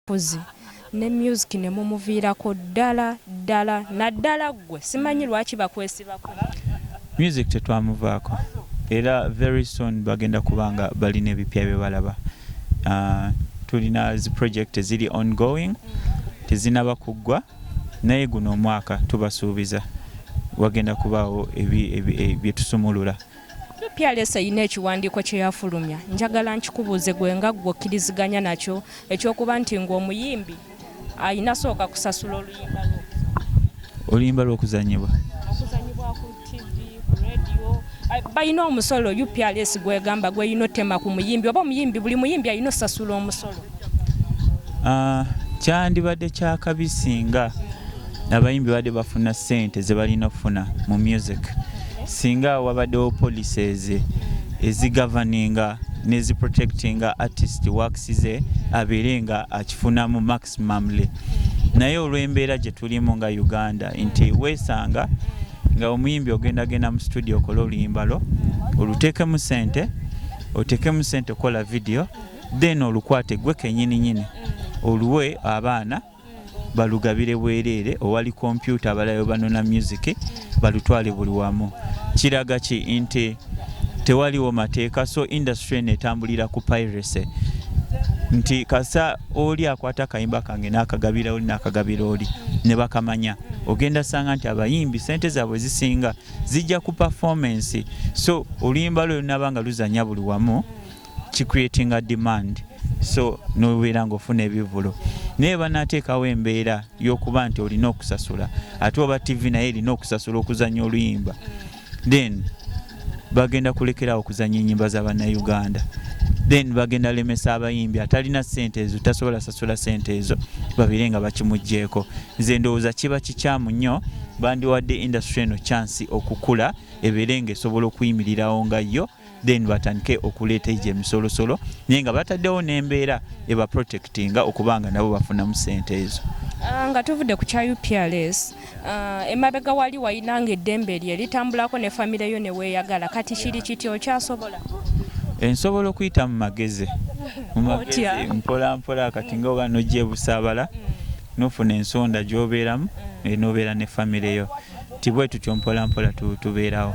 Fuzi ne music ne mumuviirako ddala ddala, naddala ggwe simanyi lwaki bakwesibako. Music tetwamuvaako era very soon bagenda kuba nga balina ebipya bye balaba. Tulina zi project eziri ongoing, tezinaba kuggwa, naye guno omwaka tubasuubiza wagenda kubaawo byetusumulula. UPRS erina ekiwandiiko kye yafulumya, njagala nkikubuuze gwe nga ggwe okkiriziganya nakyo ekyokuba nti ng'omuyimbi alina sooka kusasula oluyimba lwo? Oluyimba lw'okuzanyibwa? Okuzanyibwa ku TV, ku radio, balina omusolo UPRS gwegamba gweyina otema ku muyimbi oba omuyimbi, buli muyimbi alina osasula omusolo. Kyandibadde kyakabi singa abayimbi badde bafuna ssente ze balina okufuna mu music, singa wabaddewo policies ezigoverninga neziprotectinga artist works ze, abeere nga akifunamu maximumly. Naye olw'embeera gye tulimu nga Uganda, nti weesanga nga omuyimbi ogendagenda mu studio okole oluyimba lwo, oluteekemu ssente, oteekemu ssente okukola video, then olukwate gwe kenyini nyini oluwe abaana balugabire bwereere owali kompyuta, abalayo banona music balutwale buli wamu. Kiraga ki nti tewaliwo mateeka, so industry eno etambulira ku piracy, nti kasa oli akwata akayimba kange n'akagabira oli, n'akagabira oli, ne bakamanya. Ogenda sanga nti abayimbi sente zaabwe zisinga zijja ku performance, so oluyimba lwe lunaba nga luzanya buli wamu, kicreatinga demand, so nobeera ngaofuna ebivulo. Naye banateekawo embeera y'okuba nti olina okusasula, ate oba TV naye erina okusasula okuzanya oluyimba, then bagenda kulekerawo okuzanya enyimba z'Abannayuganda, then bagenda lemesa abayimbi atalina sente ezo, tasobola sasula sente ezo, babeere nga bakimugjeeko. Nze ndowooza kiba kikyamu nnyo. Bandiwadde industry eno chance okukula, ebeere nga esobola okuyimirirawo nga yo, then batandike okuleeta egyo emisolosolo, naye nga bataddewo n'embeera ebaprotectinga okuba nga nabo bafunamu sente ezo. Nga tuvudde ku kya UPRS, emabega wali walinanga eddembe lye litambulako ne famire yo ne weeyagala. Kati kiri kiti, okyasobola? Ensobola okuyita mu magezi, mu magezi. Otya? Mpola mpola. Kati nga oba nojja ebusaabala, nofuna ensonda gy'obeeramu, nobeera ne famire yo, ti bwe tutyo mpola mpola tubeerawo.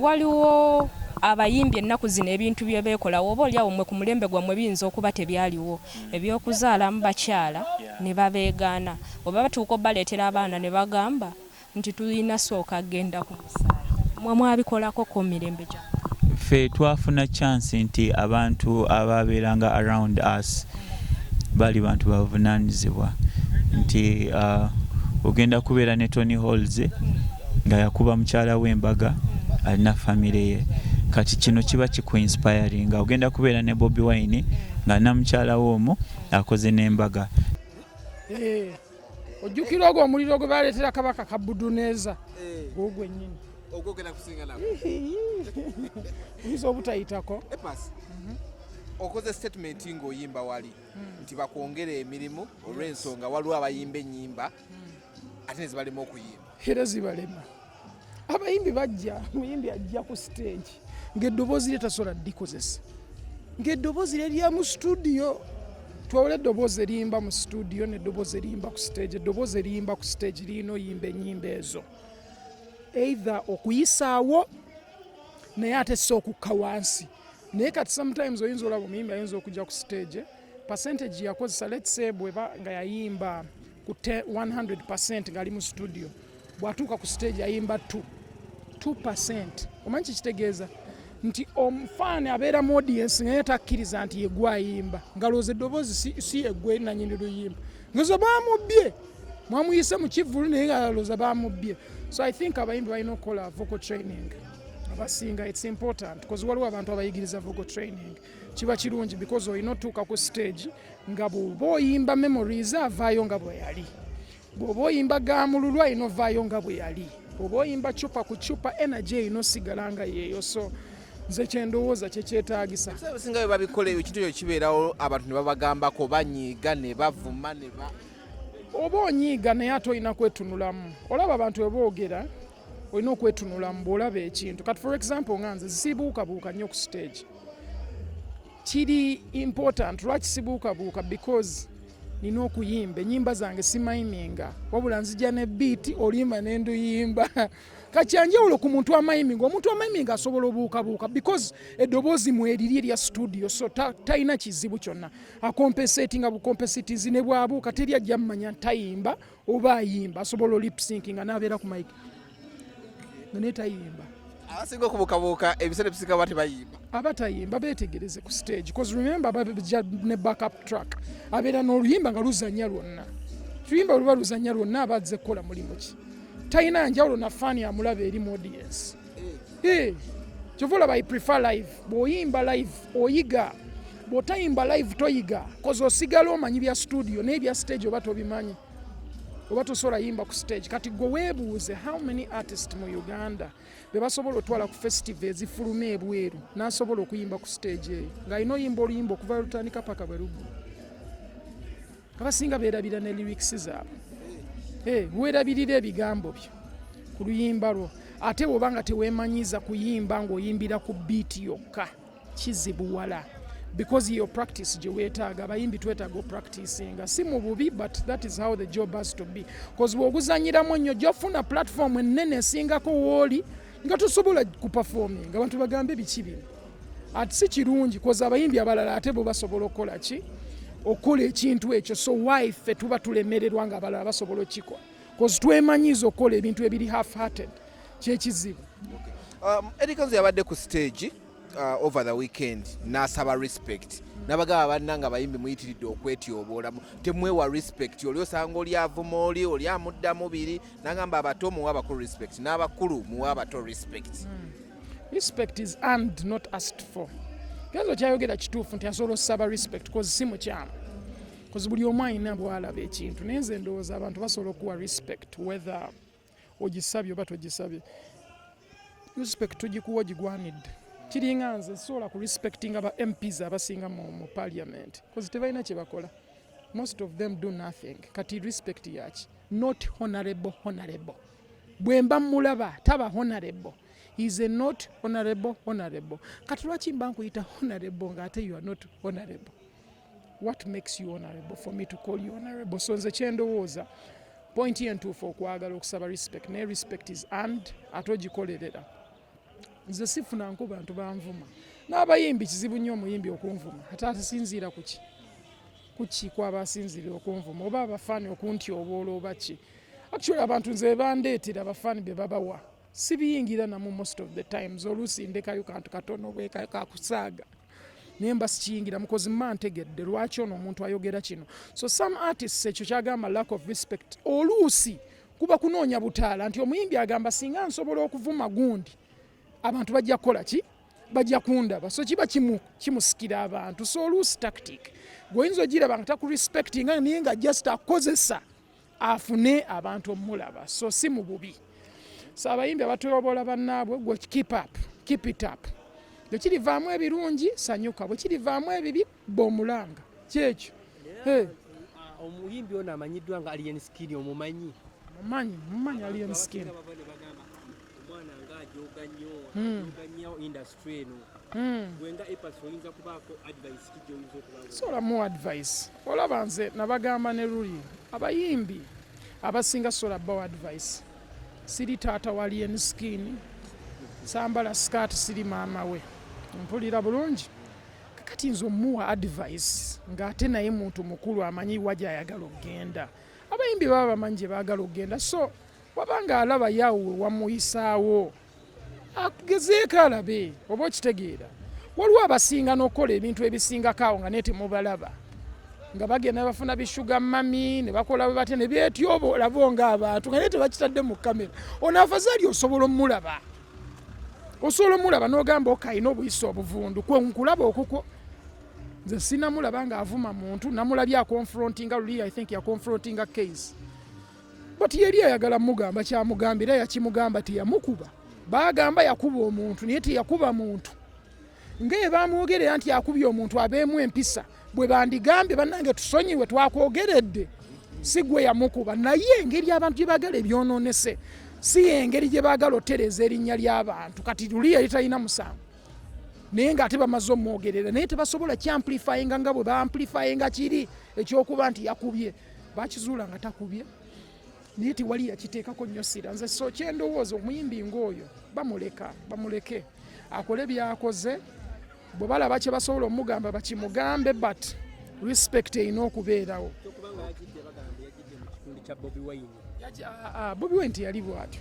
Waliwo abayimbi ennaku zino ebintu bye beekola, oba oliawo mmwe ku mulembe gwammwe biyinza okuba tebyaliwo, ebyokuzaalamu bakyala ne babeegaana, oba batuuka obaleetera abaana ne bagamba nti tulina sooka genda ku musaayi. Mwe mwabikolako ko mirembe gyammwe? Ffe twafuna chance nti abantu ababeeranga around us baali bantu bavunaanyizibwa, nti ogenda kubeera ne Tony Halls nga yakuba mukyala w'embaga, alina famire ye. Kati kino kiba kikuinspiringa. Ogenda kubeera ne Bobi Wine nga alina mukyala we omu, akoze n'embaga. Ojjukira ogwo omuliro gwe baleetera Kabaka Kabuduneeza, gwo gwennyini. Ogwogenda kusinga nako. Oyinza obutayitako. A Pass, okoze statement ng'oyimba wali nti bakwongera emirimu olw'ensonga waliwo abayimba ennyimba ate ne zibalema okuyimba. Era zibalema. Abayimbi bajja, omuyimbi ajja ku stage ng'eddoboozi lye tasobola ddikozesa, ng'eddoboozi lye lya mu studio. Twawula eddoboozi eriyimba mu studio n'eddoboozi eriyimba ku stage. Eddoboozi eriyimba ku stage lirina oyimba ennyimba ezo either okuyisaawo, naye ate si okukka wansi. Naye kati sometimes oyinza olaba omuyimbi ayinza okujja ku stage, percentage yakozesa, let's say bweba nga yayimba ku 100% ng'ali mu studio, bw'atuuka ku stage ayimba 2 2%. Omanyi kikitegeeza nti omufaani abeera mu audience naye takkiriza nti yegwe ayimba, nga lowooza eddoboozi si yegwe nanyini luyimba, ngazo bamubbye, mwamuyise mu kivvulu, naye nga lowooza bamubbye. So I think abayimbi balina okukola vocal training abasinga. It's important because waliwo abantu abayigiriza vocal training. Kiba kirungi because olina otuuka ku stage nga bw'oba oyimba Memories avaayo nga bwe yali, bw'oba oyimba Gamululu alina ovaayo nga bwe yali, bw'oba oyimba Cupa ku Cupa, energy erina osigala nga yeeyo. So nze kyendowooza kyekyetaagisa. Ebiseera ebisinga bwe babikola ebyo, ekintu ekyo kibeerawo, abantu ne babagambako, banyiiga ne bavuma ne ba Oba onyiiga, naye ate olina kwetunulamu. Olaba abantu bwe boogera, olina okwetunulamu bw'olaba ekintu. Kati for example nga nze sibuukabuuka nnyo ku stage. Kiri important. Lwaki sibuukabuuka? Because Nina okuyimba enyimba zange, simayiminga, wabula nzija ne beat, oluyimba nenduyimba. Kakyanjawulo ku muntu amayiminga. Omuntu amayiminga asobola obuukabuuka because eddoboozi mweriri erya studio, so talina kizibu kyonna, acompensatinga bucompensatizi ne bwabuuka teri ajja mmanya ntayimba oba ayimba. Asobola olipsinkinga n'abeera ku mic nga naye tayimba. Abasinga okubuukabuuka ebiseera ebisinga ba tebayimba. Abatayimba beetegereze ku stage, cause remember babajja ne backup track, abeera n'oluyimba nga luzanya lwonna. Luyimba luba luzanya lwonna, aba azze kukola mulimu ki? Talina njawulo na fan amulaba eri mu audience. Eh, kyova olaba I prefer live. Bw'oyimba live oyiga, bw'otayimba live toyiga, cause osigala omanyi bya studio, naye bya stage oba tobimanyi, oba tosobola yimba ku stage. Kati gwe weebuuze, how many artist mu Uganda be basobola otwala ku festival ezifuluma ebweru n'asobola okuyimba ku stage eyo ng'alina oyimba oluyimba okuva lutandika paka bwe luggwa? Abasinga beerabira ne lyrics zaabwe. Eh, weerabirira ebigambo byo ku luyimba lwo. Ate bw'oba nga teweemanyiza kuyimba ng'oyimbira ku beat yokka, kizibuwala because your practice gye weetaaga. Abayimbi twetaaga opracticinga, si mu bubi, but that is how the job has to be, cause bw'oguzanyiramu ennyo gyofuna platform ennene esingako wooli nga tosobola kuperforminga, abantu bagambe biki bino? Ati si kirungi, cause abayimbi abalala ate bo basobola okukola ki? Okukola ekintu ekyo. So why ffe tuba tulemererwa nga abalala basobola okukikola? Cause twemanyiiza okukola ebintu ebiri half hearted, kyekizibu. Eddy Kenzo yabadde ku stage over the weekend n'asaba respect, n'abagamba, bannanga abayimbi muyitiridde okwetyoboolamu, temwewa respect. Oli osanga oli avuma oli, oli amuddamu biri, n'agamba abato muwe abakulu respect, n'abakulu muwe abato respect. Respect is earned, not asked for. Kenzo kyayogera kituufu nti asobola osaba respect, cause si mukyamu, cause buli omu alina bwalaba ekintu. Naye nze ndowooza abantu basobola okuwa respect whether ogisabye oba togisabye. Respect tugikuwa ogigwanidde. Kiringa nze sobola ku respectinga ba MPs abasinga mu parliament, cause tebalina kye bakola. Most of them do nothing. Kati respect yaki? Not honorable. Honorable bwe mba mulaba taba honorable, is a not honorable honorable. Kati lwaki mba nkuyita honorable ng'ate you are not honorable? What makes you honorable for me to call you honorable? So nze kyendowooza, point yentuufu okwagala okusaba respect, naye respect is earned, ate ogikolerera. Nze sifunanko bantu banvuma n'abayimbi. Kizibu nnyo omuyimbi okunvuma. Ate asinziira kuki? Kuki kwaba asinziirira okunvuma, oba abafaani okuntyoboola, oba ki? Actually abantu nze bandeetera abafaani be babawa, sibiyingira namu most of the times. Oluusi ndekayo kantu katono bwekakusaaga, naye mba sikiyingira mukozi, mma ntegedde lwaki ono omuntu ayogera kino. So some artists, ekyo kyagamba lack of respect, oluusi kuba kunoonya butaala, nti omuyimbi agamba singa nsobola okuvuma gundi abantu bajja kukola ki? Bajja kundaba. So kiba kimusikira abantu. So oluusi tactic gweoyinza ogiraba nga takurespectinga, naye nga just akozesa afune abantu omulaba. So si mu bubi. So abayimbi abatyobola bannaabwe, gwe keep up, keep it up. Bwe kirivaamu ebirungi sanyuka, bwe kirivaamu ebibi bw'omulanga kyekyo. Hey. Omuyimbi ono amanyiddwa nga Alien Skin, omumanyi? Mumanyi, mumanyi Alien Skin. Abasinga bava ne bagamba omwana nga ajoga nnyo, ajoga nnyo industry eno. Gwe nga A Pass oyinza kubaako advice ki gy'oyinza okuba nga Sobola mu advice? Olaba nze nabagamba ne luli, abayimbi abasinga sobola bawa advice. Siri taata wa Alien Skin, sambala skirt, siri maama we. Mpulira bulungi. Kakati nze omuwa advice ng'ate naye muntu mukulu, amanyi wa gy'ayagala okugenda. Abayimbi baba bamanyi gye baagala okugenda, so wabanga alaba yawe wamuyisaawo, agezeeko alabe oba okitegeera. Waliwo abasinga n'okukola ebintu ebisingako awo nga naye temubalaba, nga bagenda bafuna bi sugar mummy ne bakola bwe batya ne beetyoboolabo ng'abantu, nga naye tebakitadde mu kamera. Ono afazaali osobola omulaba, osobola omulaba n'ogamba oka alina obuyisa obuvundu. Kwe nkulaba okukwo, nze sinamulaba ng'avuma muntu. Namulabye aconfrontinga luli, I think yaconfrontinga case, but yali ayagala mugamba kyamugamba era yakimugamba. Teyamukuba. Bagamba yakuba omuntu, naye teyakuba muntu. Ngaye bamwogerera nti akubye omuntu, abeemu empisa bwe bandigambye, bannange tusonyiwe, twakwogeredde, si gwe yamukuba. Naye engeri abantu gye baagala ebyonoonese si yengeri gye baagala otereeza erinnya ly'abantu. Kati luli yali talina musango. Naye ng'ate bamaze omwogerera, naye tebasobola kyamplifyinga nga bwe baamplifyinga kiri ekyokuba nti yakubye. Bakizuula nga takubye, naye tewali yakiteekako nnyo sira. Nze so kyendowooza, omuyimbi ng'oyo bamuleka, bamuleke akole byakoze. Bwe balaba kye basobola omugamba, bakimugambe, but respect erina okubeerawo. Kyokubanga yagidde, bagamba yagidde mu kikundi kya Bobi Wine. Ah, Bobi Wine teyali bw'atyo.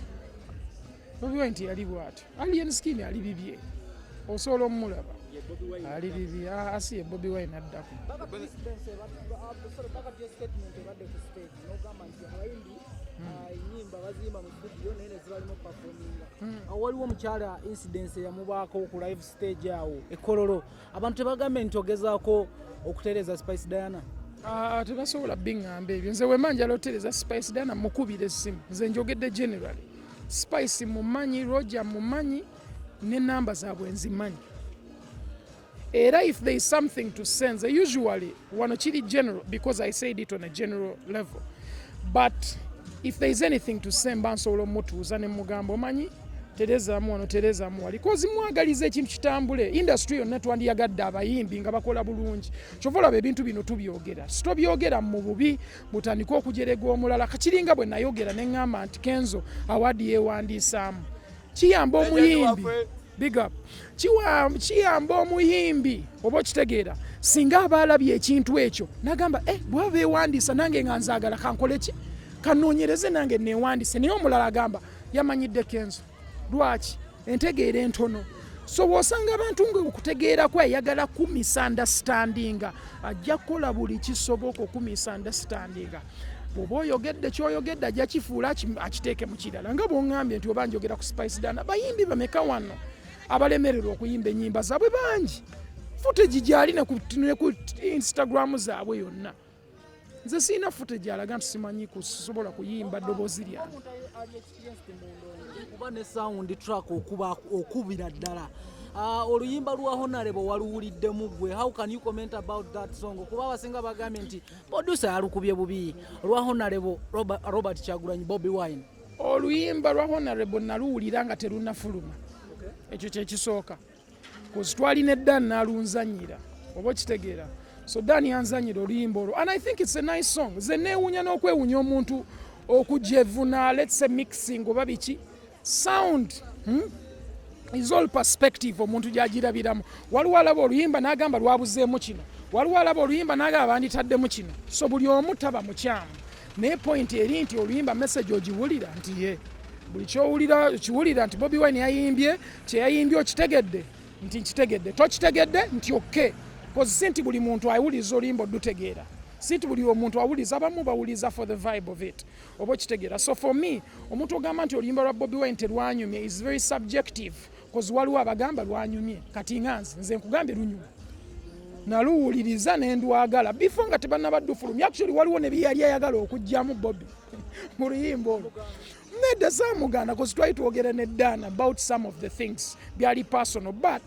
Bobi Wine teyali bw'atyo. Alien Skin ali bibye, osobola omulaba. Ye Bobi Wine. Ali bibye. Ah, asi ye Bobi Wine addako. Baka presidency, sorry, baka your statement ebadde ku stage n'ogamba nti abayimbi ennyimba baziyimba mu studio naye ne zibalimu performinga. Awo waliwo omukyala, incidence eyamubaako ku live stage awo ekololo. Abantu tebagambe nti ogezaako okutereeza Spice Diana? Ah, tebasobola biŋŋamba ebyo. Nze wema njala otereza Spice Diana, mukubira essimu. Nze njogedde generally. Spice mumanyi, Roger mumanyi, ne namba zaabwe nzimanyi. Era if there is something to say, nze usually wano kiri general because I said it on a general level, but if there is anything to say, mba nsobola omutuuza ne mugamba, "Omanyi, terezaamu wano, terezaamu wali," 'cause mwagaliza ekintu kitambule. Industry yonna twandiyagadde abayimbi nga bakola bulungi. Kyova olaba ebintu bino tubyogera, sitobyogera mu bubi, mutandike okujerega omulala. Kakiringa bwe nayogera ne ŋŋamba nti Kenzo award yeewandiisaamu, kiyamba omuyimbi. Big up. Kiyamba omuyimbi, oba okitegeera, singa aba alabye ekintu ekyo nagamba, "Eh, bwaba beewandiisa, nange nga nzaagala, kankole ki? Kanoonyereze nange neewandiise." Naye omulala agamba yamanyidde Kenzo. Lwaki entegeera entono? So bw'osanga abantu nga okutegeera kwe ayagala kumisunderstandinga, ajja kukola buli kisoboka okumisunderstandinga. Bw'oba oyogedde kyoyogedde, ajja kifuula akiteeke mu kirala. Nga bw'oŋŋambye nti oba njogera ku Spice Diana, bayimbi bameka wano abalemererwa okuyimba ennyimba zaabwe? Bangi. Footage gyali ne ku Instagram zaabwe yonna. Nze sirina footage alaga nti simanyi kusobola kuyimba ddoboozi lyange. Omuntu ali experienced mu ndongo kuba ne sound track okuba okubira ddala. Oluyimba lwa Honorable waluwuliddemu gwe, how can you comment about that song? Kuba abasinga bagambye nti producer yalukubye bubi, olwa Honorable Robert Kyagulanyi, Bobi Wine. Oluyimba lwa Honorable naluwulira nga terunafuluma. Ekyo kyekisooka, 'cause twalina Dan n'alunzanyira, oba okitegeera. So Dan yanzanyira oluyimba olwo and I think it's a nice song. Ze neewuunya n'okwewuunya omuntu okujevuna, let's say mixing oba biki, sound, Is all perspective omuntu gyagirabiramu. Waliwo alaba oluyimba n'agamba lwabuzeemu kino, waliwo alaba oluyimba n'agamba banditaddemu kino. So buli omu taba mukyamu, naye point eri nti oluyimba message ogiwulira nti ye buli kyowulira kiwulira nti Bobi Wine yayimbye kyeyayimbye, okitegedde nti nkitegedde, tokitegedde nti okay, 'cause si nti buli muntu awuliriza oluyimba odutegeera, si nti buli omuntu awuliriza. Abamu bawuliriza for the vibe of it, oba okitegeera. So for me, omuntu ogamba nti oluyimba lwa Bobi Wine terwanyumye is very subjective, 'cause waliwo abagamba lwanyumye. Kati nga nze nkugambye lunyuma, naluwuliriza nendwagala before nga tebannabadufulumya. Actually waliwo ne byeyali ayagala okugyamu Bobi mu luyimba olwo. Nedda, saamuganda, 'cause twali twogera ne Dan about some of the things byali personal, but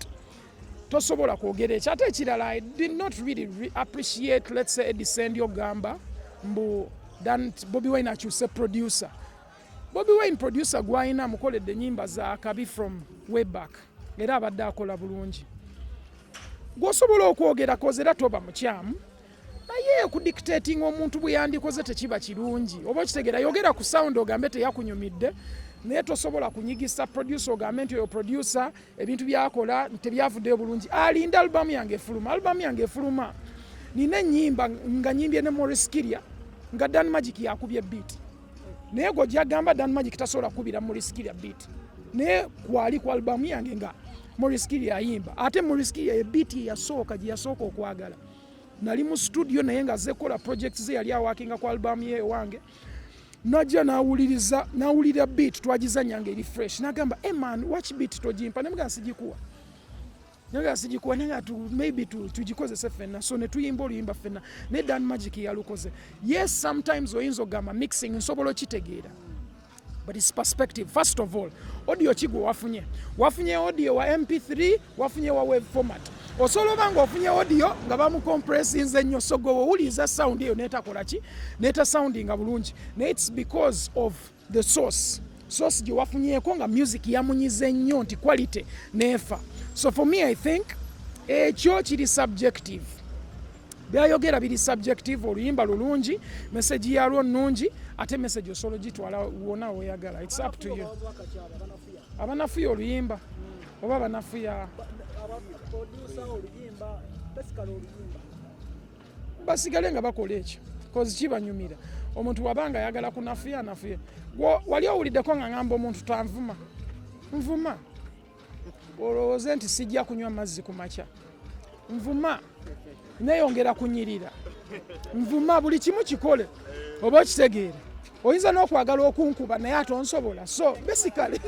tosobola kwogera ekyo. Ate ekirala, I did not really appreciate, let's say, Eddie Sendi ogamba mbu Dan Bobi Wine akyuse producer. Bobi Wine producer gwalina amukoledde ennyimba za kabi from way back, era abadde akola bulungi. Gw'osobola okwogera, 'cause era toba mukyamu, naye okudictating omuntu bwe yandikoze tekiba kirungi, oba okitegeera. Yogera ku sound ogambe teyakunyumidde, naye tosobola kunyigisa producer ogambe nti oyo producer ebintu byakola tebyavuddeyo bulungi. Alinda alubamu yange efuluma. Alubamu yange efuluma, nina ennyimba nga nyimbye ne Maurice Kirya nga Dan Magic yakubye beat, naye gwe Dan Magic tasobola kukubira Maurice Kirya beat, naye kwali ku alubamu yange nga Maurice Kirya ayimba. Ate Maurice Kirya ye beat yeyasooka gye yasooka okwagala. Nali mu studio naye nga azze kukola project ze, yali awakinga ku album ye ewange. Najja nawuliriza, nawulira beat twagizanya nga eri fresh, nagamba, "Hey man, watch beat togimpa?" Nemugamba, "Sigikuwa." Naga sigikuwa, naye nga maybe tugikozese ffenna. So ne tuyimba oluyimba ffenna, naye Dan Magic yalukoze. Yes, sometimes oyinza okugamba mixing, nsobola okitegeera, but it's perspective. First of all, audio ki gwe wafunye? Wafunye audio wa MP3, wafunye wa wave format? Osobola oba nga ofunye audio nga bamucompressinze nnyo, so gwe wowuliriza sound eyo netakola ki, neta soundinga bulungi, naye it's because of the source. Source gye wafunyeeko nga music yamunyize nnyo nti quality neefa. So for me, I think ekyo kiri subjective. Byayogera biri subjective. Oluyimba lulungi, message yalwo nnungi, ate message osobola ogitwala wona weyagala. It's up to you. Abanafuya oluyimba oba abanafuya Producer oluyimba, basically oluyimba. Basigale nga bakola ekyo 'cause kibanyumira. Omuntu wabanga ayagala kunafuya, anafuya. Wali owuliddeko nga ngamba omuntu tanvuma? Nvuma. Olowooze nti sijja kunywa mazzi ku makya? Nvuma, neyongera kunyirira. Nvuma, buli kimu kikole oba okitegeera. Oyinza n'okwagala okunkuba naye ate onsobola. So basically